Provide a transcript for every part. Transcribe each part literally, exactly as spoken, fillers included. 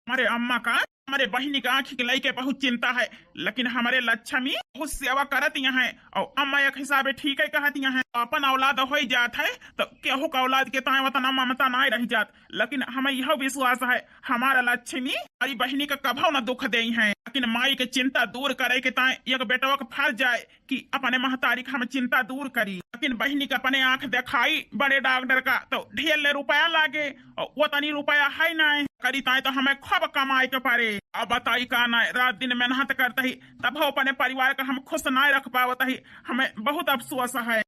हमरे अम्मा का, हमरे बहिनी का आँखी के लइके बहुत चिंता है, लेकिन हमरे लक्ष्मी बहुत सेवा करत यहाँ है, और अम्मा एक हिसाबे ठीक है कहत यहाँ है। अपन औलाद होइ जात है तो केहू का औलाद के ताए वतना ममता नाय रह जात, लेकिन हमें यह विश्वास है हमारा लक्ष्मी हमारी बहिनी का कभो न दुख देई है। लेकिन माई के चिंता दूर करे के ताए एक बेटवा का फर्ज आए कि अपने महतारी का हम चिंता दूर करी। लेकिन बहिनी का अपने आँख देखाई बड़े डॉक्टर का तो ढेर ले रुपया लागे, और वतनी रुपया है नाय। करी ताए तो हमें खूब कमाए के पड़े। अब बताई का नाय, रात दिन मेहनत करत ही तब अपने परिवार का हम खुश नाय रख पावत ही। हमें बहुत अफसोस है।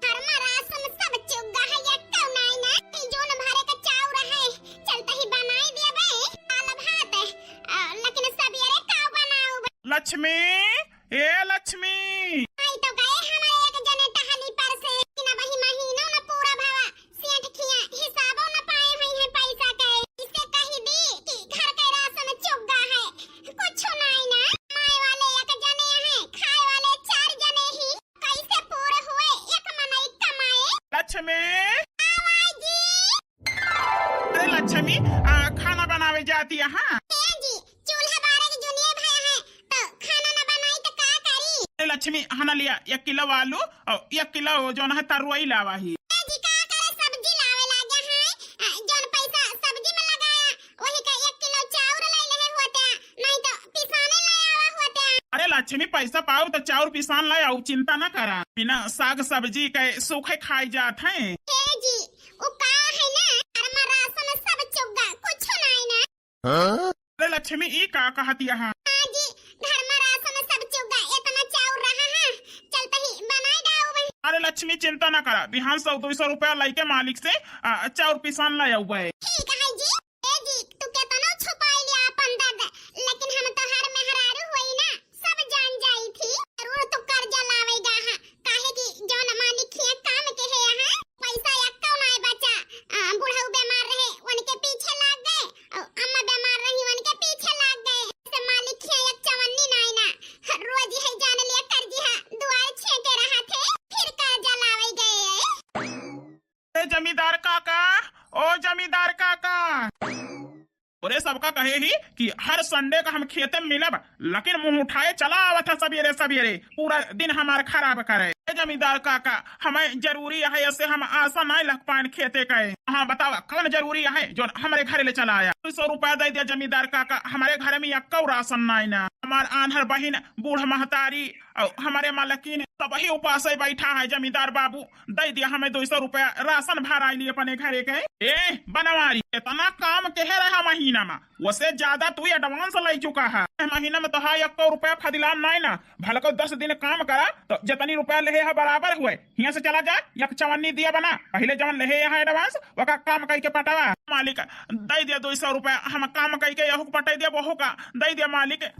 घर मा राशन सब चुग्गा है, एक्कौ नाई ना। ई जोन भरे का चाउर है, चलते ही बनाई देबे दाल भात। अ, लेकिन सबेरे का बनाउबे? लक्ष्मी, ए लक्ष्मी। आई तो गए हमारे एक जने टहली पर से, कि ना वही महीना ना पूरा भवा, सेठ खिया हिसाबो ना पाए हुई है पैसा के। इसे कही दी कि घर के राशन चुग्गा है, कुछ नाई ना। कमाए वाले एक जने हैं, खाए वाले चार जने ही। कैसे पूरे हुए एक मनई कमाए? लक्ष्मी। आवाई जी। अरे लक्ष्मी, आ, खाना बनावे जाती है, हाँ? ए जी, चूल्हा बारे के जुनिये भया है, तो खाना ना बनाई तो का करी? अरे लक्ष्मी, हना लिया एक किलो आलू और एक किलो जोन है तरुई लावा ही। ए जी, का करे सब्जी लावे लागे हैं? आ, जोन पैसा सब्जी में लगाया, वही का एक किलो चाउर ले लेहे होते, नहीं तो पिसाने ले आवा होते। अरे लक्ष्मी, पैसा पाओ तो चाउर पिसान ले आओ, चिंता ना करा। बिना साग सब्जी के सूखे खाई जात हैं। हे जी, उ का है ना, घर मा राशन सब चुग्गा, कुछ नहीं ना। हाँ? अरे लक्ष्मी, ई का कहत यहाँ? हाँ जी, घर मा राशन सब चुग्गा, इतना चाउर रहा है, चलते ही बनाई डाउबे। अरे लक्ष्मी, चिंता ना करा, बिहान सौ दो सौ रुपया लइके मालिक से, आ, चाउर पिसान ले आउबे। ठीक है जी। ए जी, तू केतनो छुपाई लिया अपन दर्द, लेकिन हम तोहार मेहरारू होई ना, सब जान जाई थी। जरूर तू कर्जा लावेगा, हाँ, काहे कि जौन मालिक हिया काम के है यहाँ, पैसा एक्को नाय बचा। आ, बुढ़ऊ बीमार रहे, उनके पीछे लाग गए, और अम्मा बीमार रही, उनके पीछे लाग गए। से मालिक हिया एक चवन्नी नाय ना, रोज है जान लिया कर्जी, हाँ, दुआर छेके रहा थे, फिर कर्जा लावे गए। ए जमींदार काका, ओ जमींदार काका। अरे सबका कहे ही कि हर संडे का हम खेते में मिलब, लेकिन मुंह उठाए चला आवत है सबेरे सबेरे, पूरा दिन हमार खराब करे। ए जमींदार काका, हमें जरूरी है, ऐसे हम आसा नाय लख पाएन खेते के। हाँ बतावा, कौन जरूरी है जो हमरे घरे ले चला आया? दो सौ रुपया दे दिया जमींदार काका, हमरे घरे में एक्को राशन नाय ना। हमार आन्हर बहिन, बूढ़ महतारी, और हमरे मालकिन सबही उपासे बैठा है। जमींदार बाबू, दे दिया हमें दो सौ रुपया, राशन भराई लिए अपने घरे के। ए बनवारी, इतना काम केहे रहा महीना में, वसे ज्यादा तू advance ले चुका है। ए महीना में तो है एक्को रुपया फदिलान नाय ना, भलको दस दिन काम करा तो जितनी रुपया लेहे है बराबर हुए। हियां से चला जा, एक चवन्नी दिया बना, पहले जवन लेहे है advance, वका काम कई के पटावा। मालिक, दे दिया दो सौ रुपया, हम काम कई के यहू के पटाई दिया, वहू का दे दिया मालिक।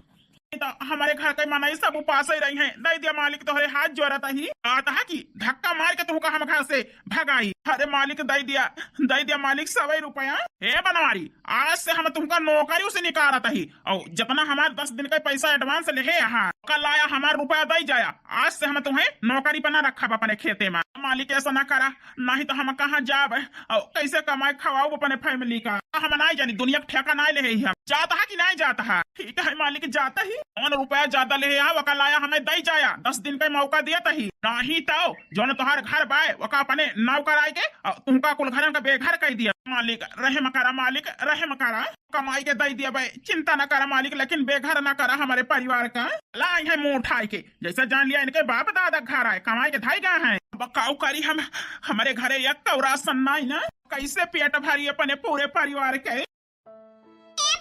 तो हमारे घर के मनई सब उपासे रही हैं। दे दिया मालिक, तोहरे हाथ जोड़त ही। कहत है कि धक्का मार के तुमका हम घर से भगाई। अरे मालिक, दे दिया, दे दिया मालिक, सवई रुपया। हे बनवारी, आज से हम तुमका नौकरी से निकारत ही, और जितना हमार दस दिन का पैसा advance लेहे यहाँ, कल आया हमार रुपया दे जाया। आज से हम तुम्हें नौकरी पर ना रखब अपने खेते में। मालिक, ऐसा ना करा, नहीं तो हम कहाँ जाब और कैसे कमाए खवाऊब अपने family का? हम नाय जानी, दुनिया के ठेका नाय लेहे ही हम। जात हा कि नाय जात हा? ठीक है मालिक, जात ही। कौन रुपया ज्यादा लेहे हा, वका लाया हमें दे जाया, दस दिन का मौका दिया तही। नहीं तो जौन तोहार घर बाय, वका अपने नाव कराए के और तुमका कुल घरन का बेघर कर दिया। मालिक, रहम करा, मालिक, रहम करा। कमाई के दे दिया बे, चिंता ना करा मालिक, लेकिन बेघर ना करा हमारे परिवार का। ला आई है मुंह उठाए के, जैसे जान लिया इनके बाप दादा घर आए, कमाई के धाई गए हैं। अब काऊ करी हम, हमारे घरे एक कौरा सन्ना ही ना, कैसे पेट भरी अपने पूरे परिवार के। ए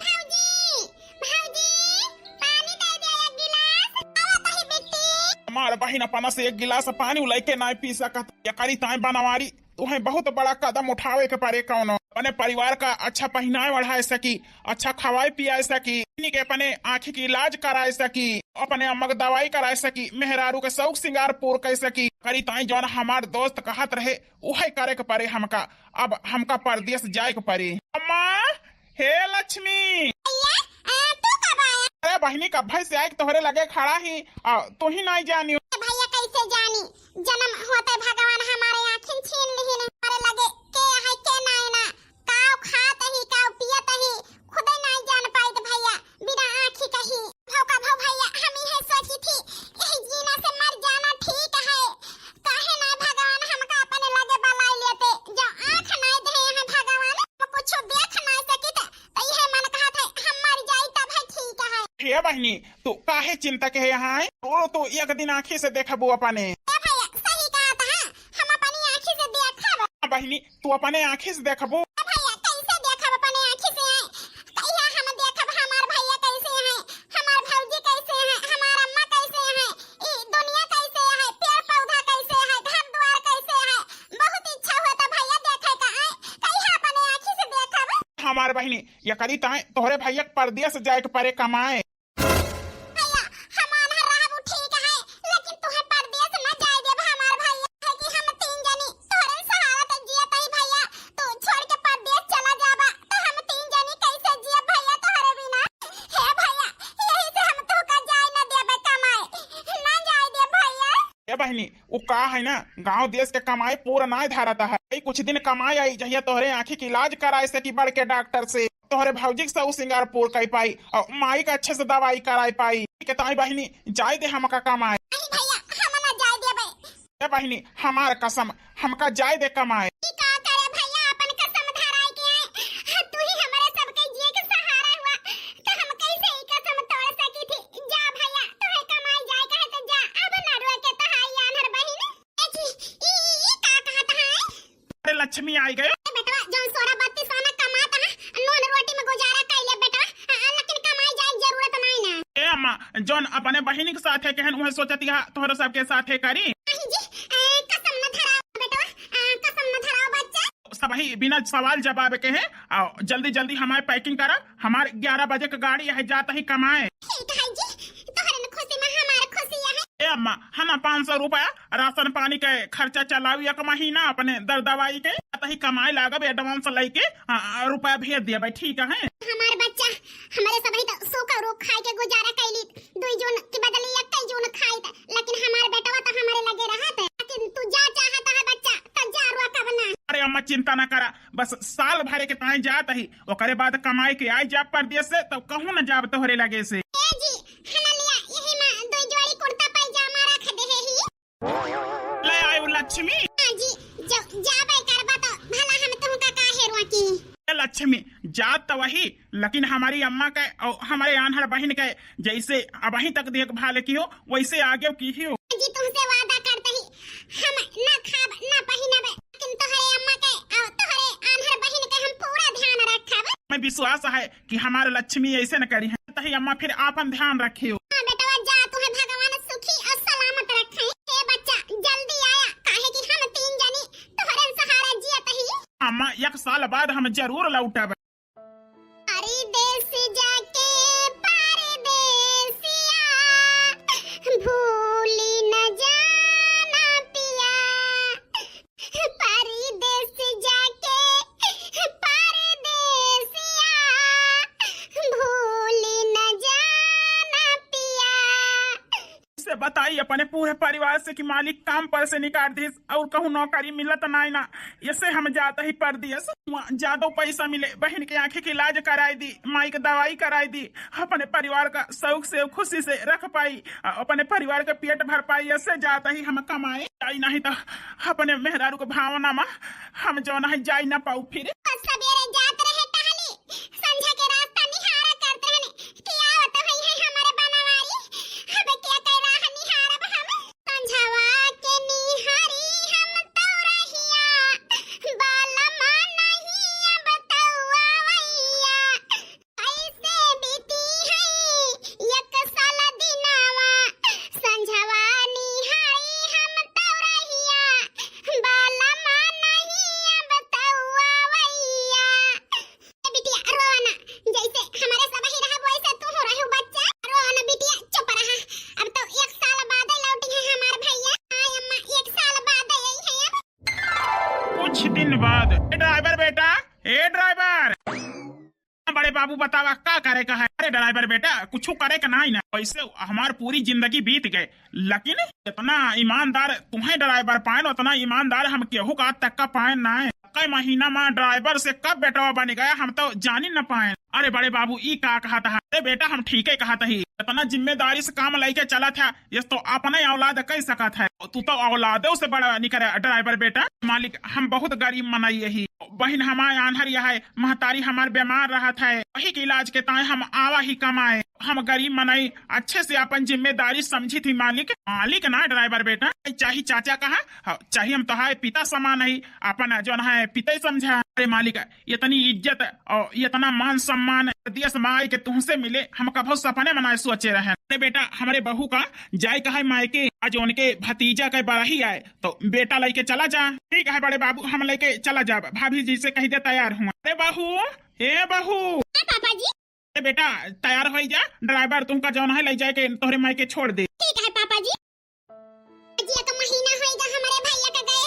भौजी, भौजी, पानी दे दे एक गिलास। आवत ही बिट्टी। हमार बहिन अपना से एक गिलास पानी उलाई के नाय पी सकत। ये करी ताई बनवारी, तुहें बहुत बड़ा कदम उठावे के पड़े कौनो। अपने परिवार का अच्छा पहिनाए ओढ़ाए सकी, अच्छा खवाए पियाए सकी, इन्हीं के अपने आँखी की इलाज कराए सकी, अपने अम्मा के दवाई कराए सकी, मेहरारू के शौक सिंगार पूर कर सकी। करी ताई जौन हमार दोस्त कहत रहे, उहे करे के पड़े हमका। अब हमका परदेस जाए के पड़े। अम्मा, हे लक्ष्मी। भैया, आ, तू कब आया? अरे बहिनी, कब्बे से आए के तोहरे लगे खड़ा ही, आ, तू ही नाई जानियो। ए भैया, कैसे जानी? जन्म होते भगवान हमारे आँखिन छीन लिहिन। हमारे लगे के है, के नाई ना, काव खात ही, काव पियत ही, खुदे ना हे बहिनी, तू काहे चिंता के है यहाँ है? रो तो एक दिन आँखी से देखबू अपने। ए भैया, सही कहत ह, हम अपनी आँखी से देखब। हाँ बहिनी, तू अपने आँखी से देखबू। ए भैया, कैसे देखब अपने आँखी से? कहिया हम देखब हमार भैया कैसे हैं, हमार भौजी कैसे हैं, हमार अम्मा कैसे हैं, ई दुनिया कैसे है, पेड़ पौधा कैसे है, घर द्वार कैसे है। बहुत इच्छा होता भैया देखे का है, कहिया अपने आँखी से देखब। हमार बहिनी, एकरी ताई तोहरे भैया के परदेस जाए के परे कमाए। भैया, हम आन्हर रहबू ठीक है, लेकिन तुहे परदेस न जाए देब हमार भैया। है कि हम तीन जनी तोहरे सहारा त जियत हई भैया, तू छोड़ के परदेस चला जाबा, त हम तीन जनी कैसे जियब भैया तोहरे बिना? हे भैया, यही से हम तोहका जाए न देबे कमाए, न जाए देब भैया। ए बहिनी, उ का है ना, गाँव देस के कमाए पूरा नाय धारत है। ई कुछ दिन कमाए आई, जहिया तोहरे आँखी के इलाज कराए सकी बड़के डॉक्टर से। तोहरे भौजी के सऊ सिंगार पूर कई पाई और माई के अच्छे से दवाई कराई पाई। के ताई बहिनी, जाए दे हमका कमाए। नहीं भैया, हम ना जाए देबे। ए बहिनी, हमार कसम, हमका जाए दे कमाए। ई का करे भैया, अपन कसम धराए के आए। हाँ, तू ही हमारे सबके जिए के सहारा हुआ, तो हम कैसे ई कसम तोड़ सकी थी? जा भैया, तोहे कमाए जाए कहे तो जा, अब ना रोए के तहाई आन्हर बहिन। ए जी, ई, ई, ई का कहत है? अरे लक्ष्मी आई गयो। ए बेटवा, जौन सोरा बत्तीस आना कमात है, नून रोटी में गुजारा कर ले बेटवा, आ, आ, लेकिन कमाई जाए जरूरत नहीं ना। ए अम्मा, जौन अपने बहिनी के साथे कहन, उहे सोचत हा तोहरे सबके साथे करी। नहीं जी, ए, कसम न धराओ बेटवा, आ, कसम न धराओ बच्चा। सबही बिना सवाल जवाब के है, आ, जल्दी जल्दी हमारे packing करा, हमार ग्यारह बजे के गाड़ी है, जात ही कमाए। ठीक है जी, तोहरे न खुशी में हमार खुशी है। ए अम्मा, है ना पाँच सौ रुपया राशन पानी के खर्चा चलाऊ एक महीना अपने दर दवाई के, तही कमाए लागब advance लइके, आ, आ, रुपया भेज देबे, ठीक है? हमार बच्चा, हमारे सबही तो सूखा रूख खाए के गुजारा कैली, दुई जून के बदले इक्कीस जून खाइत, लेकिन हमार बेटवा तो हमारे लगे रहत है। लेकिन तू जा चाहत है बच्चा, तो जा रोकब ना। अरे अम्मा चिंता ना करा, बस साल भरे के ताई जात ही, ओकरे बाद कमाए के आई जाब परदेस से, तब कहूँ न जाब तोहरे लगे से। ए जी, हना लिया, यही में दो जोड़ी कुर्ता पैजामा रख दे ही। ले आयो लक्ष्मी। हाँ जी, जब जाबे करबा तो भला हम तुमका काहे रोकी? ए लक्ष्मी, जात तो वही, लेकिन हमारी अम्मा के और हमारे आन्हर बहिन के जैसे अबहीं तक देखभाल की हो, वैसे आगे की ही हो। जी, तुमसे वादा करते ही हम ना खाब, ना पहिनब, लेकिन तोहरे अम्मा के और तोहरे आन्हर बहिन के हम पूरा ध्यान रखब। हमें विश्वास है कि हमारे लक्ष्मी ऐसे न करी है, तही अम्मा फिर आपन ध्यान रखियो। हाँ बेटवा, जा, तुम्हें भगवान सुखी और सलामत रखे। हे बच्चा, जल्दी आया, काहे कि हम तीन जनी तोहरे सहारा जियत ही। अम्मा, एक साल बाद हम जरूर लौटब। परदेस जाके परदेसिया, भूली न जाना पिया। परदेस जाके परदेसिया, भूली न जाना पिया। से बताई अपने पूरे परिवार से कि मालिक काम पर से निकाल दिस और कहूँ नौकरी मिलत नाई ना, ऐसे हम जात ही परदेस। वहाँ ज्यादा पैसा मिले, बहिन के आँखी के इलाज कराई दी, माई के दवाई कराई दी, अपने परिवार का शौक से खुशी से रख पाई, अ, अपने परिवार के पेट भर पाई, ऐसे जात ही हम कमाए। जाई नहीं तो अपने मेहरारू के भावना में हम जौन है जाई ना पाऊ फिर। आज सबेरे जात रहे टहली, संझा के रास्ता निहारा करत रहने कि आवत होई है हमारे बनवारी। अब क्या कह रहा निहारब हम? संझवा के निहारी हम तौरहिया, बालमा नहीं अब तौआ वैया। कैसे बीती है एक साल दिनावा, संझवा निहारी हम तौरहिया, बालमा नहीं अब तौआ वैया। ए बिटिया, रोवा ना, जैसे हमारे सब ही रहब, वैसे तू हो रहू बच्चा। रोवा ना बिटिया, चुप रहा। अब तो एक साल बाद लौटी है हमार भैया। हाँ अम्मा, एक साल बाद आई है अब। कुछ दिन बाद। ए ड्राइवर बेटा, ए ड्राइवर। बड़े बाबू बतावा का करे का है? अरे ड्राइवर बेटा, कुछ करे का नाई ना। वैसे हमार पूरी जिंदगी बीत गए, लेकिन इतना ईमानदार तुम्हें ड्राइवर पाएन, उतना ईमानदार हम केहू का आज तक का पाएन ना है। कई महीना में ड्राइवर से कब बेटवा बन गया, हम तो जानी न पाएन। अरे बड़े बाबू, ई का कहत है? अरे बेटा, हम ठीके कहत ही। इतना जिम्मेदारी से काम लेके चलत है, ये तो अपने औलाद कह सकत है। तू तो औलादों से बड़ा निकर ड्राइवर बेटा। मालिक, हम बहुत गरीब मनई यही, बहिन हमार आन्हर यहै, महतारी हमार बीमार रहत है, वही के इलाज के ताईं हम आवा ही कमाए। हम गरीब मनई अच्छे से अपन जिम्मेदारी समझी थी मालिक। मालिक ना ड्राइवर बेटा, चाही चाचा कहा, हाँ, चाही हम तोहार पिता समान ही, अपन जौन है पिता ही समझा। अरे मालिक, इतनी इज्जत और इतना मान सम्मान देश में आए के तुहसे मिले, हम कभो सपने में ना सोचे रहे। अरे बेटा, हमरे बहू का जाए का है मायके, आज उनके भतीजा के बरही आए, तो बेटा लइके चला जा। ठीक है बड़े बाबू, हम लइके चला जाब, भाभी जी से कहि दे तैयार हुआ। अरे बहू, ए बहू। हाँ पापा जी। ए बेटा, तैयार होइ जा, ड्राइवर तुमका जौन है लइ जाए के तोहरे मायके छोड़ दे। ठीक है पापा जी। आज एक महीना होइगा हमरे भैया के गए,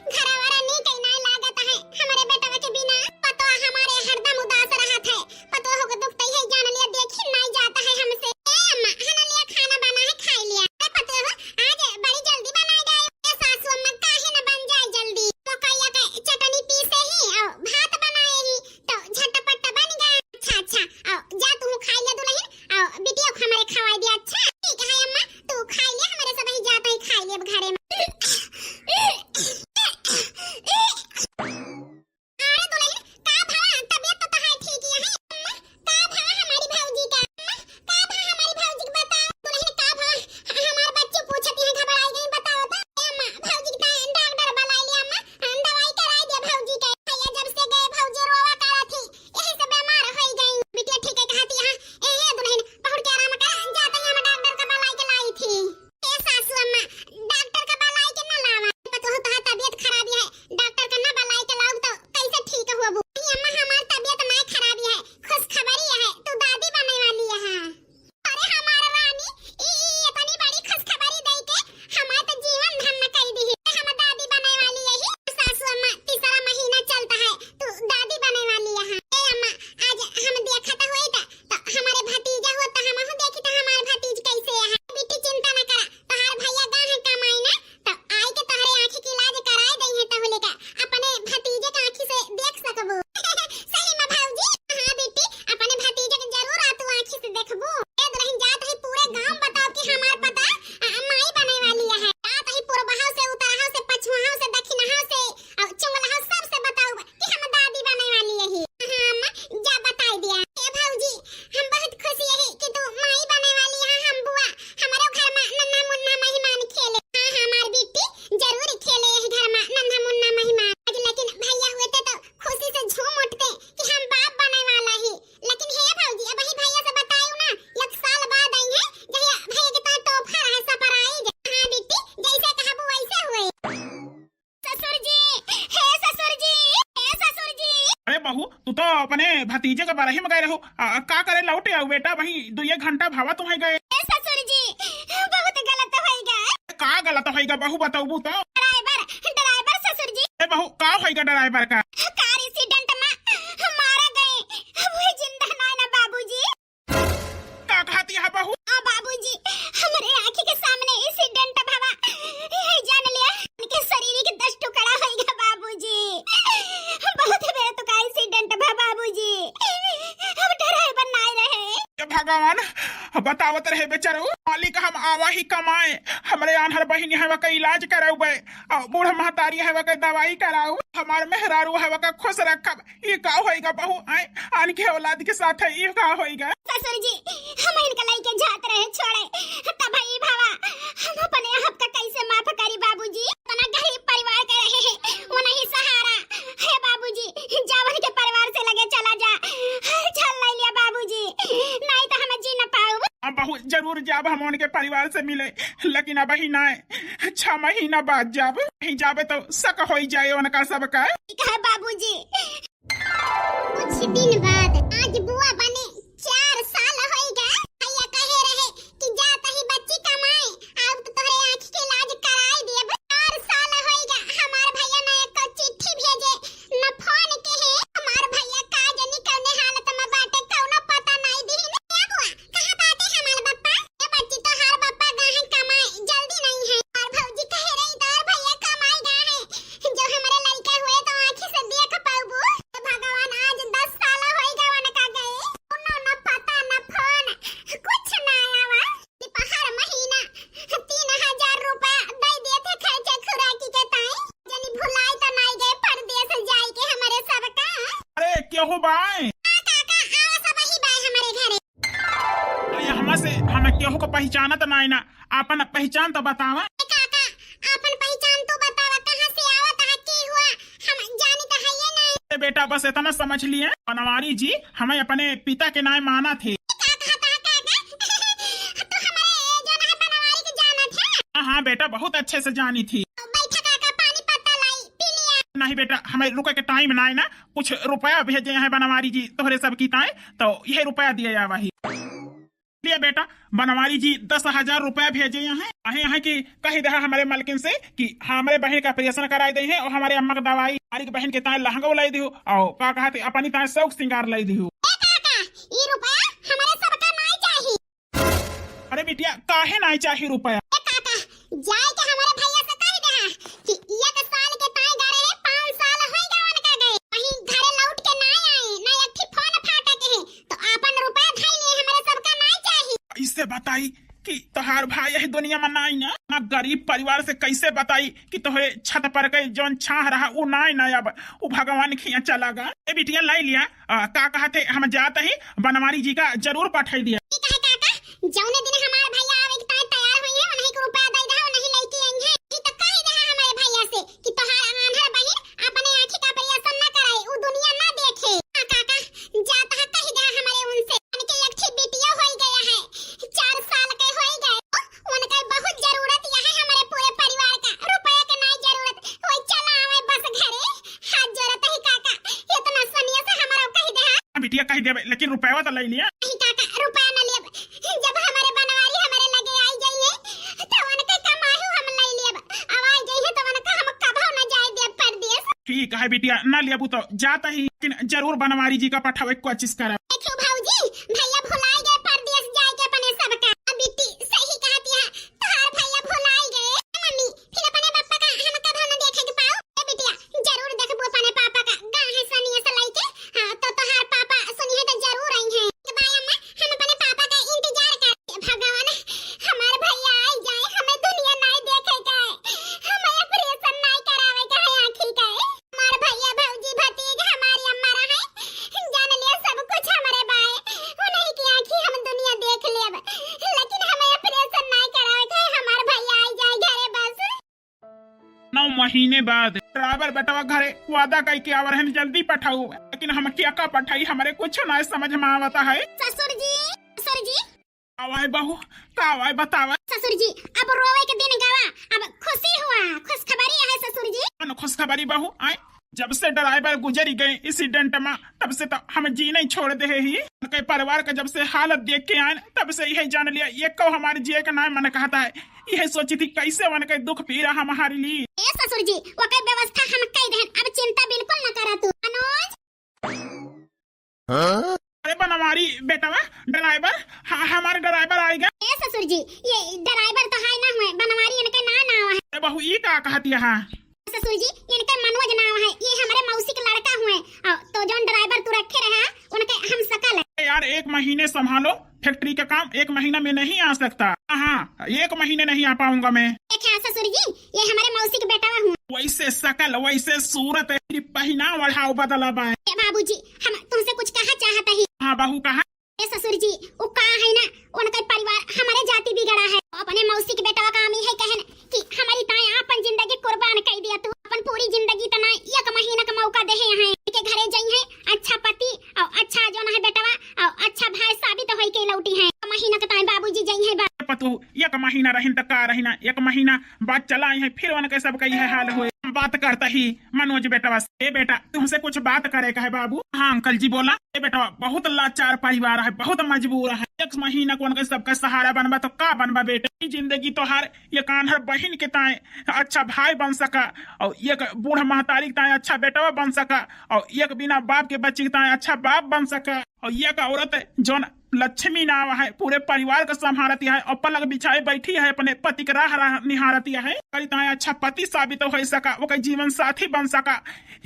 घरा वरा नीक नाय लागत है हमरे बेटवा के बिना। पतोह हमारे हरदम उदास रहत है, पतोह के दुख तई है जान लिया, देखी नाय जात है हमसे। ए अम्मा, हना लिया खाना बना है, खाई लिया। अरे पतोह, आज बड़ी जल्दी बनाए गए। ए सासू अम्मा, काहे न बन जाए जल्दी? मकइया के चटनी पीसे ही और भात बनाए ही, तो झटपट बन गया। अच्छा, अच्छा, आओ, जा तू खाई ले दुल्हन, आओ, बिटिया को हमरे खवाई दिया। अच्छा, ठीक है अम्मा, तू खाई ले, हमरे सब ही जात ही खाई ले अब घरे में। अरे दुल्हन, का भवा, तबियत तो तहार ठीक ही है अम्मा? का भवा हमारी भौजी का? अम्मा, का भवा हमारी भौजी के बताओ। दुल्हन, का भवा, हमार बच्ची पूछत है, घबराई गई, बताओ तो। ए अम्मा, भौजी का डॉक्टर बुलाई लिया अम्मा, दवाई कराई दे भौजी के। भैया जब से गए भौजी रोवा करत ही, यही से बीमार होई गई। बिटिया ठीक है कहती है, ए दुल्हन, बहुत के आराम कर, जाते ही हम डॉक्टर का बुलाई के लाई थी। ए सासू अम्मा, डॉक्टर का बुलाई के न लावा। पतोह तोहार तबियत खराब है, डॉक्टर का न बुलाई के लाओ तो कैसे ठीक होबू? नहीं अम्मा, हमार तबियत ना खराब है, खुशखबरी है, तू दादी बने वाली है। अरे हमार रानी, ई, ई इतनी बड़ी खुशखबरी दे के हमार तो जीवन धन्य कर दी है। हम दादी बने वाली है ही। सासू अम्मा, तीसरा महीना चलता है, तू दादी बने वाली है। ए अम्मा, आज हम देखत होई त, त हमारे भतीजा हो त हमहू देखी त हमार भतीज कैसे है। बिट्टी चिंता न करा, तोहार भैया गा है कमाई ना, त आई के तोहरे आँखी के इलाज कराए दई है तहु लेका, अपने भतीजे के आँखी से देख सकबू। सही में भौजी? हाँ बिट्टी, अपने भतीजे के जरूर आ तू आँखी से देखबू। ए दुल्हन जात ही पूरे गाँव बताओ कि हमार पता, आ, माई बने वाली है। जात ही पूरबहा से, उतरहा से, पछुआहा से, दक्षिणहा से, और चुंगलहा सबसे बताओ कि हम दादी बने वाली यही। हाँ अम्मा, जा बताई दिया। ए भौजी, हम बहुत खुश यही कि तू माई बने वाली है। हम बुआ, हमरो घर में नन्हा मुन्ना मेहमान खेले। हाँ, हमार बिट्टी जरूर खेले यही घर में नन्हा मुन्ना मेहमान। आज लेकिन भैया होते तो खुशी से झूम उठते कि हम बाप बने वाला ही। लेकिन हे भौजी, अब ही भैया से बतायू ना, एक साल बाद आई है, जहिया भैया के तोहर तोहफा रहे surprise। हाँ बिट्टी, जैसे कहबू वैसे हुए। ससुर जी, हे ससुर जी, हे ससुर जी। अरे बहू, तू तो अपने भतीजे के बरही में गए रहू, आ, का करे लौटे आऊ बेटा? वहीं दुइये घंटा भवा तू है गए। ए ससुर जी, बहुत गलत होइगा। का गलत होइगा बहू, बतौबू तो? ड्राइवर, ड्राइवर ससुर जी। ए बहू, का होइगा ड्राइवर का? कार एक्सीडेंट में मारा गए, अब वही जिंदा नाय ना बाबूजी। का कहती है बहू? आ बाबूजी, हमरे आँखी के सामने एक्सीडेंट भवा, यही जान लिया, इनके शरीर के दस टुकड़ा होइगा बाबूजी। बहुत बेतुका एक्सीडेंट भा बाबूजी, हम ड्राइवर नाय रहे। हे भगवान, बतावत रहे बेचारू, मालिक हम आवा ही कमाए, हमरे आन्हर बहिनी हवा का इलाज करउबे, और बूढ़ महतारी हवा का दवाई कराऊ, हमार मेहरारू हवा का खुश रखब। ये का होइगा बहू, आए, आन के औलाद के साथ है, ये का होइगा? ससुर जी, हम इनका लइके जात रहे छोड़े, तब ई भवा, हम अपने आप का कैसे माफ करी बाबूजी? इतना गरीब परिवार के रहे हैं, वो नहीं सहारा। हे बाबूजी, जावन के परिवार से लगे चला जा, हाल चाल ले लिया बाबूजी, नहीं तो हम जी न पाऊ। अब बहू जरूर जाब हम उनके परिवार से मिले, लेकिन अब ही ना, छह महीना बाद जाब। कहीं जाबे तो शक होई जाए उनका सबका। ठीक है बाबूजी। कुछ दिन बाद, आज बुआ बने चार साल होइगा। भैया कहे रहे कि जा तही बच्ची कमाए, अब तो तोहरे आँखी के इलाज कराई देब। चार साल होइगा, हमार भैया न एको चिट्ठी भेजे, न फोन के है। हमार भैया का जानी कौने हालत में बाटे, कौनो पता नहीं दिहिन। ए बुआ, कहाँ बाटे हमार बप्पा? ए बच्ची, तोहार बप्पा गए हैं कमाए, जल्दी नहीं है। और भौजी कहे रही, तोहार भैया कमाए गए हैं, जो हमारे लड़का हुए तो आँखी से देख पाऊबू। भगवान, आज दस साल होइगा उनका गए। तो बाय। हाँ काका, आवा सब ही बाय हमरे घरे। अरे, हमा से, हम केहू को पहचानत नाई ना, आपन पहचान तो बतावा। ए काका, आपन पहचान तो बतावा, कहाँ से आवत है, के हुआ, हम जानी तो है ये नहीं। ए बेटा, बस इतना समझ लिए, बनवारी जी हमें अपने पिता के नाय मानत है। का कहत है काका? तो हमारे जो ना है बनवारी के जानत है। हाँ, हाँ बेटा, बहुत अच्छे से जानी थी। बैठा काका, पानी पत्ता लाई, पी लिया। नहीं बेटा, हमें रुके के टाइम ना है ना, कुछ रुपया भेजे हैं बनवारी जी तोहरे सब की ताए, तो यह रुपया दिया जावा ही। लिया बेटा, बनवारी जी दस हजार रुपया भेजे हैं। अहे, अहे कि कह दे हमारे मलकिन से कि हमारे बहन का ऑपरेशन कराए दे हैं और हमारे अम्मा का दवाई, हमारी बहन के ताए लहंगा लाई दियो और का कहते अपनी ताए शौक सिंगार लाई दियो। ए काका, ई रुपया हमारे सबका नाई चाही। अरे बिटिया, काहे नाई चाही रुपया? ए काका, जाए के हमारे भैया से कह दे कि एक साल के ताए गए रहे, पाँच साल हो गए उनका गए, वहीं घरे लौट के ना आए, ना एक ठे फोन फाटा के है, तो आपन रुपया धई लिए, हमारे सबका नाई चाही। कैसे बताई कि तोहार भाई यह दुनिया में नाई ना, ना गरीब परिवार से कैसे बताई कि तोहरे छत पर के जौन छाह रहा उ नाई ना अब उ भगवान खिया चला गा। ए बिटिया लाई लिया, आ, का कहते हम जात ही बनवारी जी का जरूर पठाई दिया। ई कहे काका, जौने दिन हमार भैया आवे के ताई तैयार होई है, उन्हीं के रुपया दे दे, उन्हीं लेके आई है। ई तो कह दे हमारे भैया से कि तोहार आन्हर बहिन अपने आँखी का ऑपरेशन ना कराए, उ दुनिया ना देखे। हाँ काका, जात है कह दे हमारे उनसे। उनके एक ठे बिटिया होई गया है, चार साल के होई गए। उनके बहुत जरूरत यह है हमारे पूरे परिवार का, रुपया के नाई जरूरत। वही चला आवे बस घरे, हाथ जोड़त ही काका, इतना सनिया से हमारा कह दे। हाँ बिटिया कह देबे, लेकिन रुपया तो ले लिया। नहीं काका, रुपया ना लेब। जब हमारे बनवारी हमारे लगे आई जाइए, तो उनके कमाई हम ले लेब। अब आई जाइए तो उनका हम कभो ना जाए देब परदेस। ठीक है बिटिया, ना लेबू तो जात ही, लेकिन जरूर बनवारी जी का पठावे के कोशिश करब। देखो भौजी, भैया भुलाई गए परदेस जाए के अपने सबका। बिट्टी सही कहती है, तोहार भैया भुलाई गए। मम्मी, फिर अपने पापा का हम कभो न देखे के पाओ। ए बिटिया, जरूर देखबू अपने पापा का। गा है सनिया से लइके, हाँ, तो तोहार पापा सुनिए तो जरूर आई हैं। बाय अम्मा, हम अपने पापा का इंतजार कर। भगवान, हमार भैया आई जाए, हमें दुनिया नाई देखे का है, हमें ऑपरेशन नाई करावे का है आँखी का है। हमार भैया, भौजी, भतीज, हमारी अम्मा रहे, जान लिया सब कुछ हमारे बाय। उन्हीं की आँखी हम दुनिया देख लेब, लेकिन हमें ऑपरेशन नाई करावे का है, हमार भैया आई जाए घरे बस। नौ महीने बाद ड्राइवर बेटवा घरे वादा कई के आवर हन, जल्दी पठाऊ, लेकिन हम क्या का पठाई, हमारे कुछ ना समझ में आवता है। ससुर जी, ससुर जी। आवाए बहू, का आवाए बतावा। ससुर जी, अब रोवे के दिन गवा, अब खुशी हुआ, खुशखबरी है ससुर जी। कौन खुशखबरी बहू? आए, जब से ड्राइवर गुजर गए एक्सीडेंट में, तब से तो हम जी नहीं छोड़ दे ही। उनके परिवार का जब से हालत देख के आए, तब से यही जान लिया, ये को हमारे जिए का नाम मन कहता है। यही सोची थी कैसे उनके दुख पीड़ा हम हार ली। ए ससुर जी, ओकर व्यवस्था हम कई देहन, अब चिंता बिल्कुल न करा तू। मनोज। हाँ? अरे बनवारी बेटवा, ड्राइवर, हाँ, हमारे ड्राइवर आएगा। ए ससुर जी, ये ड्राइवर तो है ना हुए, बनवारी इनके ना नाव है। अरे बहू, ई का कहत यहाँ? ससुर जी, इनके मनोज नाव है, ये हमारे मौसी के लड़का हुए। और तो जौन ड्राइवर तू रखे रहा, उनके हम सकल है। अरे यार, एक महीने संभालो, फैक्ट्री का काम एक महीना में नहीं आ सकता। हाँ, एक महीने नहीं आ पाऊंगा मैं। देखा ससुर जी, ये हमारे मौसी के बेटवा हुए। वैसे सकल, वैसे सूरत, सिर्फ पहनाव ओढ़ाव बदला बा। ए बाबूजी, हम तुमसे कुछ कहा चाहत ही। हाँ बहू, कहा। ए ससुर जी, उ का है ना, उनके परिवार हमारे जाति बिगड़ा है। अपने मौसी के बेटवा का हम इहे कहन कि हमारी ताए आपन जिंदगी कुर्बान कर दिया तू। अपन पूरी जिंदगी तना एक महीना का मौका दे हैं, के घरे जाई है, अच्छा पति और अच्छा जौन है बेटवा और अच्छा भाई साबित होई के लौटी है। महीना के ताए बाबूजी जाई है बा- पतू, एक महीना रहिन त का रहिना, एक महीना बाद चला आई है, फिर उनके सबका यह हाल हुए। बात करता ही मनोज बेटवा से, ए बेटा, तुमसे कुछ बात करे का है बाबू। हाँ अंकल जी बोला। ए बेटवा, बहुत लाचार परिवार है, बहुत मजबूर है। एक महीना को उनके सबका सहारा बनबा तो का बनबा बेटा? ई जिंदगी तोहार एक आन्हर बहिन के ताए अच्छा भाई बन सका, और एक बूढ़ महतारी के ताए अच्छा बेटवा बन सका, और एक बिना बाप के बच्ची के ताए अच्छा बाप बन सका, और एक औरत जौन लक्ष्मी नाव है, पूरे परिवार का संभालती है और पलक बिछाए बैठी है, अपने पति के राह, राह निहारती है। करी ताए अच्छा पति साबित हो सका, ओकर जीवन साथी बन सका।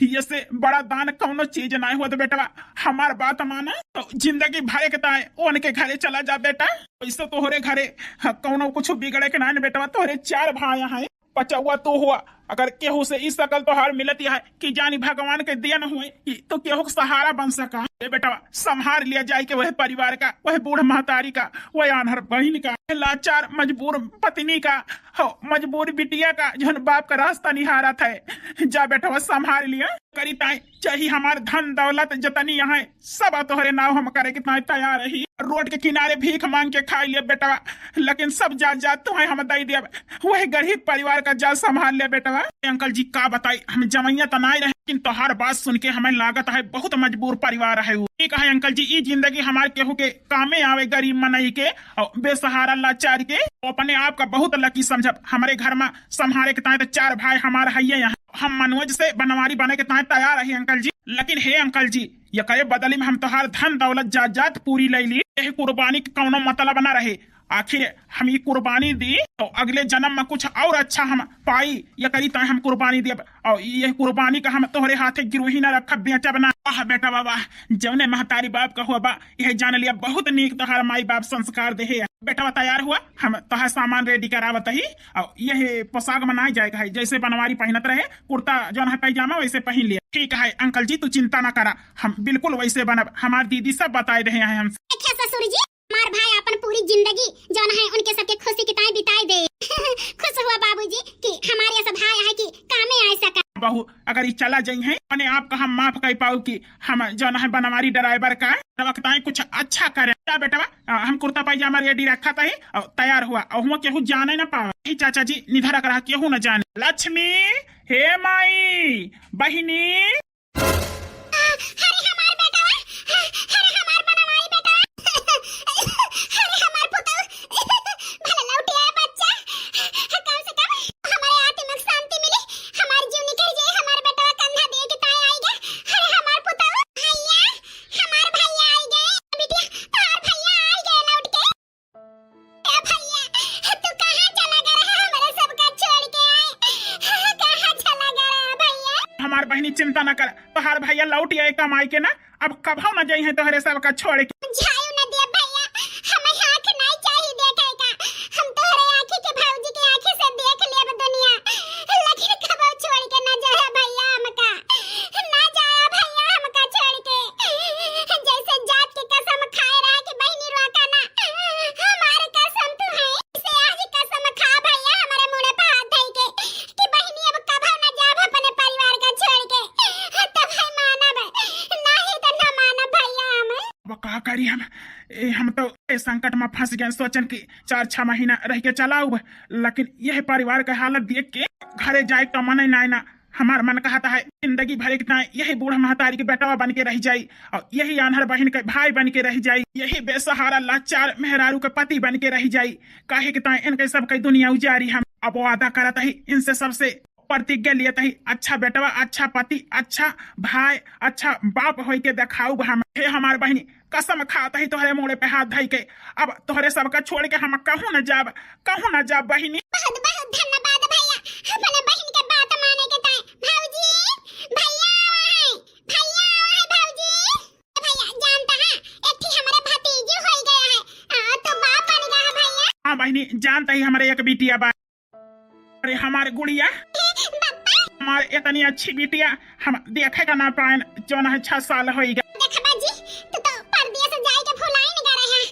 ये से बड़ा दान कौनो चीज नाय होत बेटवा। हमार बात माना तो जिंदगी भर के ताए उनके घरे चला जा बेटा। वैसे तोहरे घरे, हाँ, कौनो कुछ बिगड़े के नाय न बेटवा, तोहरे चार भाई हैं, पचौआ तू हुआ, अगर केहू से ई शकल तोहार मिलत है कि जानी भगवान के देन हुए कि तू केहू के सहारा बन सका। ए बेटवा, संभार लिया जाए के वह परिवार का, वह बूढ़ महतारी का, वह आन्हर बहिन का, लाचार मजबूर पत्नी का, हो मजबूर बिटिया का, जौन बाप का रास्ता निहारत है। जा बेटवा, संभार लिया। करी ताई चाहे हमार धन दौलत जतनी है, सब तोहरे नाव हम करे के ताई तैयार रही। रोड के किनारे भीख मांग के खाई ले बेटवा, लेकिन सब जात जात तुम्हें हम दई देब। वही गरीब परिवार का जा संभार ले बेटवा। अंकल जी का बताई, हम जवैया त नाई रहे, लेकिन तोहार बात सुन के हमें लागत है बहुत मजबूर परिवार है उ। ठीक है अंकल जी, ई जिंदगी हमार केहू के कामे आवे गरीब मनई के, और बेसहारा लाचार के। अपने आप का बहुत लकी समझब। हमारे घर में संभारे के ताई तो चार भाई हमार हइये यहाँ। हम मनोज से बनवारी बने के ताई तैयार रही अंकल जी। लेकिन हे अंकल जी, ये करे बदली में हम तोहार धन दौलत जायदाद पूरी ले ली, यही कुर्बानी के कौनो मतलब ना रहे। आखिर हम ये कुर्बानी दी तो अगले जन्म में कुछ और अच्छा हम पाई, ये करी ताई हम कुर्बानी देब। और ये कुर्बानी का हम तोहरे हाथे गिरोही ना रखब, बेचब ना। वाह बेटा वाह, जौने महतारी बाप का हुआ बा, यह जान लिया बहुत नीक तोहार माई बाप संस्कार दे है। बेटवा तैयार हुआ, हम तोहार सामान रेडी करावत ही। और यह पोशाक में ना जाए है, जैसे बनवारी पहनत रहे, कुर्ता जौन है पैजामा वैसे पहन लिया। ठीक है अंकल जी, तू चिंता ना करा, हम बिल्कुल वैसे बनब। हमार दीदी सब बताए रहे हैं हमसे। देखिए ससुर जी, हमार भाई अपन पूरी जिंदगी जौन है उनके सबके खुशी के ताई बिताए दे। खुश हुआ बाबूजी कि हमारे ऐसा भाई है कि कामे आ सका। बहू, अगर ये चला जाई है, अपने आप का हम माफ कर पाऊ कि हम जौन है बनवारी ड्राइवर का रवकताएं कुछ अच्छा करें। क्या बेटवा, आ, हम कुर्ता पैजामा रेडी रखा था और तैयार हुआ, और हुआ केहू जाने ना पावे। हे चाचा जी, निधर रख रहा, केहू ना जाने। लक्ष्मी, हे माई, बहिनी। आ, अरे हमार बेटवा, अरे हमार बनवारी बेटवा, अरे हमार पुतौ, भला लौट आया बच्चा, कम से कम हमारे आत्मा को शांति मिली, हमार जीव निकल जाए, हमार बेटवा कंधा दे के ताई आई गए। अरे हमार पुतौ, भैया, हमार भैया आई गए, बिटिया, तोहार भैया आई गए लौट के। ए भैया, तू कहाँ चला गया रहा, हमारे सबका छोड़ के आए? कहाँ चला गया रहा भैया? हमार बहिनी चिंता न कर, तोहार भैया लौट आए कमाई के ना, अब कभौ न जइहैं तोहरे सबका छोड़ के। जायु न दे भैया, हमें आँख नहीं चाहिए देखे का, हम तोहरे आँखी के भौजी के आँखी से देख लेब दुनिया, लेकिन कभौ छोड़ के न जाए भैया हमका, न जाए भैया हमका छोड़ के। जैसे जात के कसम खाए रहा कि बहिनी रोका ना, हमार कसम तू है। से आज कसम खा भैया, हमारे मुड़े पे हाथ धई के कि बहिनी अब कभौ ना जाब अपने परिवार का छोड़ के, तब है मानब, नहीं तो ना मानब भैया हम। अब का करी हम? ए, हम तो ए संकट में फंस गए, सोचन कि चार छह महीना रह के चला आउब, लेकिन यह परिवार के हालत देख के घरे जाए का मन ही ना, ना। हमार मन कहता है जिंदगी भर एक ताई यही बूढ़ महतारी के बेटवा बन के रह जाई और यही आन्हर बहिन के भाई बन के रह जाई, यही बेसहारा लाचार मेहरारू के पति बन के रह जाई। काहे के ताई इनके सब कई दुनिया उजारी। हम अब वादा करत ही, इनसे सबसे प्रतिज्ञा लियत ही, अच्छा बेटवा, अच्छा पति, अच्छा भाई, अच्छा बाप होई के देखाउब हम। हे हमार बहिनी, कसम खात ही तोहरे मुड़े पे हाथ धई के, अब तोहरे सबका छोड़ के हम कहूँ न जाब, कहूँ न जाब बहिनी। बहुत बहुत धन्यवाद भैया, अपने बहिन के बात माने के ताई। भौजी, भैया आवा है, भैया आवा है भौजी। भैया जानता है, एक ठी हमारे भतीजी होई गया है, आ, तो बाप बन गया है भैया। हाँ बहिनी, जानता ही हमारे एक बिटिया बा। अरे हमार गुड़िया, हमार इतनी अच्छी बिटिया हम देखे का ना पाएन, जौन है छह साल होई गए। देखबा जी, तू तो परदेस जाए के भुलाई न गए रहे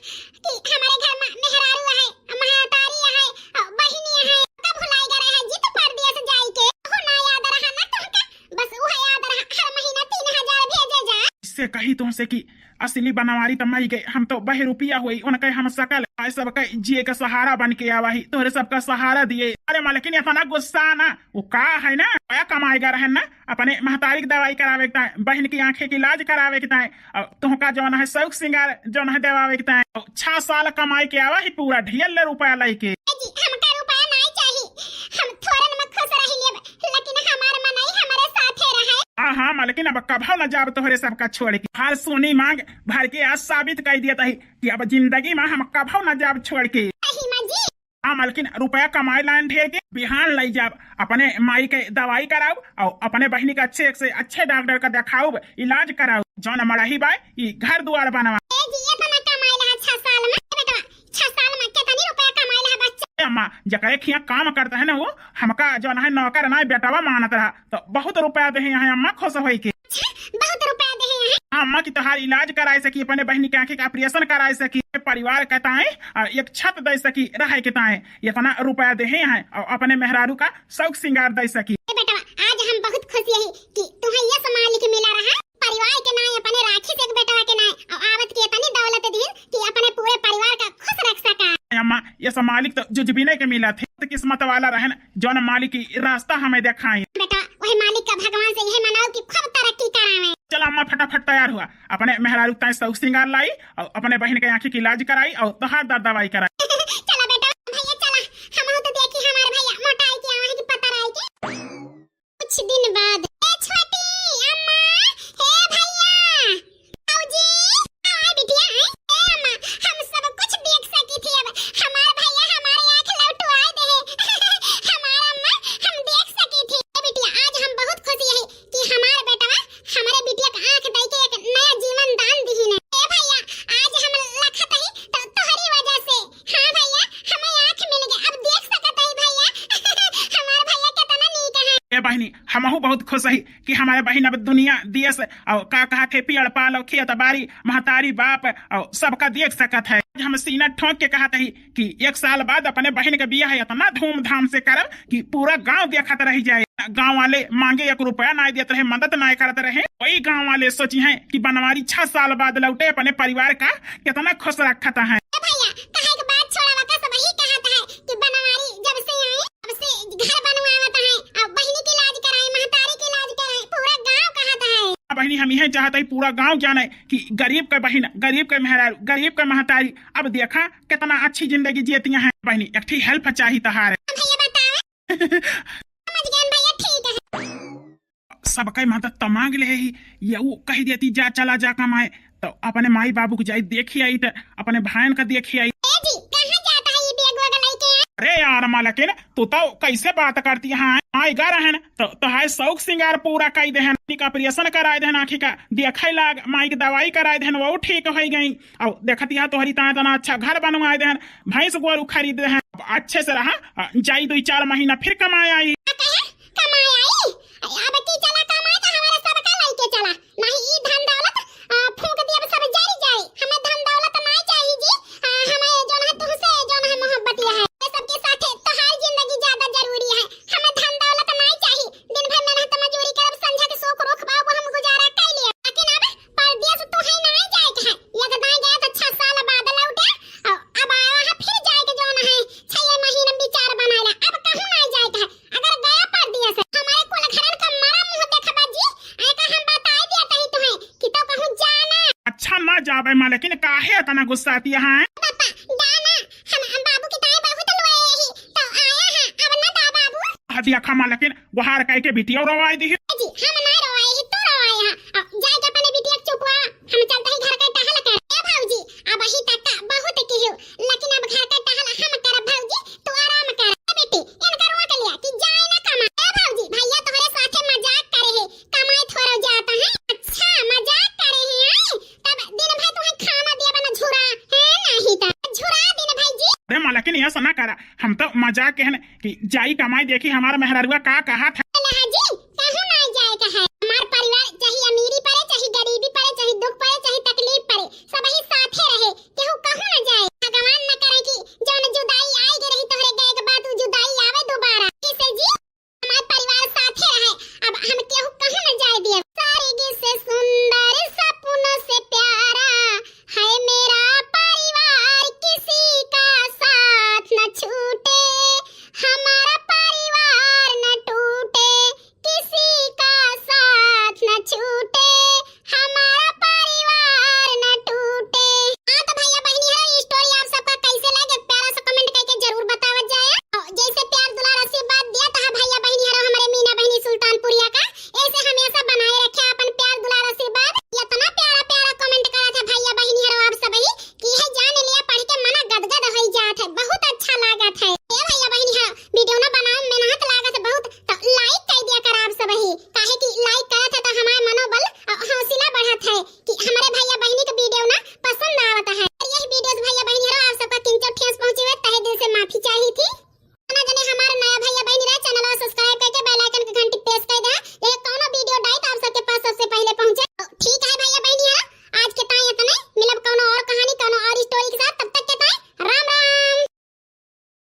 कि हमारे घर में मेहरारू है, महतारी है, और बहिनी है, कब भुलाई गए रहे जी तू परदेस जाए के? हो ना याद रहा ना तुमका, बस वो याद रहा हर महीना तीन हजार भेजे जा। इससे कही तुमसे कि असली बनवारी त मरी गए, हम तो बहरुपिया होई, उनके हम सकल आए सबके जिए के सहारा बन के आवा ही, तोहरे सबका सहारा दिए। अरे मालकिन, इतना गुस्सा ना, वो का है ना, क्या कमाए गए रहन ना, अपने महतारी की दवाई करावे के ताई, बहन की आंखें की इलाज करावे के ताई, और तुमका जौन है शौक सिंगार जौन है देवावे के ताई, और छह साल कमाई के आवा ही पूरा ढेर ले रुपया लेके। ए जी, हमका रुपया नहीं चाहिए, हम थोड़न में खुश रह लेब, लेकिन हमार मनई हमारे साथे रहे। हाँ, हाँ, मालकिन, अब कभौ न जाब तोहरे सबका छोड़ के। हर सोनी मांग भर के आज साबित कर दिया ताही कि अब जिंदगी में हम कभौ न जाब छोड़ के। सही में जी। हाँ, मालकिन, रुपया कमाए लाइन ढेर के, बिहान लई जाब, अपने माई के दवाई कराउब और अपने बहिनी के अच्छे से अच्छे डॉक्टर का देखाउब, इलाज कराउब। जौन मड़ही बाय, ई घर दुआर बनवा। ए जी, इतना कमाए ला छह साल में, ए बेटवा, छह साल में कितनी रुपया कमाए ला बच्चा? ए अम्मा, जकरे खिया काम करत है ना, वो हमका जौन है नौकर ना, बेटवा मानत रहा, तो बहुत रुपया देहे हैं अम्मा, खुश होई के। अच्छा, बहुत रुपया देहे हैं? हाँ अम्मा, कि तोहार इलाज कराए सकी, अपने बहिनी के आँखी का ऑपरेशन कराए सकी, परिवार के ताए, आ, एक छत दे सकी रहे के ताए, इतना रुपया देहे हैं, और अपने मेहरारू का शौक सिंगार दे सकी। ए बेटवा, आज हम बहुत खुश यही कि तुम्हें यस मालिक मिला रहा, परिवार के नाए, अपने राखी से एक बेटवा के नाए, और आवत की इतनी दौलत दीन कि अपने पूरे परिवार का खुश रख सका। अम्मा, यस मालिक तो जुजबिने के मिला थे, तो किस्मत वाला रहन, जौन मालिक की रास्ता हमें दिखाए। बेटा, वही मालिक का भगवान से यही मनाओ कि खूब तरक्की करावे। चला अम्मा, फटाफट तैयार हुआ, अपने मेहरारू ताए शौक सिंगार लाई, और अपने बहिन के आँखी की इलाज कराई, और तोहार दर्द दवाई कराई। चला बेटा, भैया चला, हम तो देखी हमारे भैया मोटाई की आवे की पता रही की। कुछ दिन बाद, ए छोटी अम्मा, ए भैया, भौजी, आए बिटिया, आए। ए अम्मा, हम सब कुछ देख सकी थी अब। हमार भैया हमारे आँख लौटवाए दे। हमार अम्मा, हम देख सकी थी। ए बिटिया, आज हम बहुत खुश यही कि हमार बेटवा हमारे बिटिया का आँख दई के एक नया जीवन दान दिहिन। ए भैया, आज हम लखत ही तो तोहरी वजह से। हाँ भैया, हमें आँख मिल गया, अब देख सकत ही भैया। हमार भैया कितना नीक है। ए बहिनी, हमहू बहुत खुश ही कि हमारे बहिन अब दुनिया दियस, और का कहत है, पियड़ पाल और खेत बारी, महतारी बाप और सबका देख सकत है। हम सीना ठोंक के कहत ही कि एक साल बाद अपने बहिन के बियाह इतना धूमधाम से करब कि पूरा गांव देखत रह जाए। गांव वाले मांगे एक रुपया नाय देत रहे, मदद नाय करत रहे। वही गांव वाले सोची हैं कि बनवारी छह साल बाद लौटे, अपने परिवार का कितना खुश रखत है। ए भैया, कहे के बात छोड़ा, वका सब ही कहत है कि बनवारी जब से आई, तब से घर बनवावत है, अब बहिनी के इलाज कराए, महतारी के इलाज कराए, पूरा गांव कहत है। हाँ बहिनी, हम यह चाहत है पूरा गांव जाने कि गरीब के बहिन, गरीब के मेहरारू, गरीब के महतारी, अब देखा कितना अच्छी जिंदगी जीतिया हैं। बहिनी, एक ठी हेल्प चाही तहार। हाँ भैया बतावे। समझ गए भैया, ठीक है। सबके मदद तो मांग ले ही, ये वो कह देती जा, चला जा कमाए, तो अपने माई बाबू को जाई देखी आई, तो अपने भाईन का देखी आई। ए जी, कहाँ जाता है ये बैग वैग लेके? अरे यार मालकिन, तू तो कैसे बात करती है? माई गा रहन तो तोहार शौक सिंगार पूरा कर देहन, आँखी का ऑपरेशन कराए देहन, आँखी का देखे लाग, माई की दवाई कराए देहन, वो ठीक हो गई। और देखत यहाँ तोहरी तना तना अच्छा घर बनवाए देहन, भैंस गोरू खरीद देहन। अब अच्छे से रहा, आ, जाई दो चार महीना फिर कमाए आई। का कहे? कमाए आई? अब की चला कमाए तो हमारा सबका लेके चला, नहीं ई धन दौलत, आ, फूंक दिया, अब सब जरी जाए। हमें धन दौलत नहीं चाहिए जी, आ, हमें जो है तुमसे जो है मोहब्बत यह है, ये सबके साथे तोहार जिंदगी ज्यादा जरूरी है। हमें धन दौलत नहीं चाहिए, दिन भर मेहनत मजूरी करब, संझा के सोख रोख बाबू हम गुजारा कर लिए, लेकिन अब परदेस तू है नहीं जाए के है, एक दाई गया तो छह साल बाद लौटे, और अब आया है फिर जाए के जौन है छह महीना में विचार बनाएला, अब कहूँ नहीं जाए के है। अगर गया परदेस हमारे कुल घरन का मरा मुंह देखबा जी, एका हम बताई दिया तही तुहे कि तो कहूँ जाना। अच्छा ना जाबे मालकिन, काहे इतना गुस्साती है? पापा, जाना, हम, हम बाबू के ताई बहुत लोए ही, तो आया है, अब ना दा बाबू। हाँ देखा मालकिन, गुहार कह के बिटिया रोवाई दी। जी, हम ना रोवाए ही, तू रोवाए है। अब जाए के अपने बिटिया के चुपवा, हम चलते ही घर के टहल कर। ए भौजी, अब ही तक का बहुत किहू, लेकिन अब घर के टहल हम करब भौजी, तू आराम कर। ए बेटी, इनका रोक लिया कि जाए ना कमा। ए भौजी, भैया तोहरे साथे मजाक करे है, कमाए थोड़ा जाता है। अच्छा, मजाक करे है, आई? तब दिन भर तुम्हें खाना दिया बना झुरा, है नहीं तो झुरा दिन भर जी। अरे मालकिन, ऐसा ना करा, हम तो मजाक कहन कि जाई कमाई, देखी हमार मेहररुआ का कहा था। अल्लाह जी, कहूँ ना जाए का है। हमार परिवार चाहे अमीरी पड़े, चाहे गरीबी पड़े, चाहे दुख पड़े, चाहे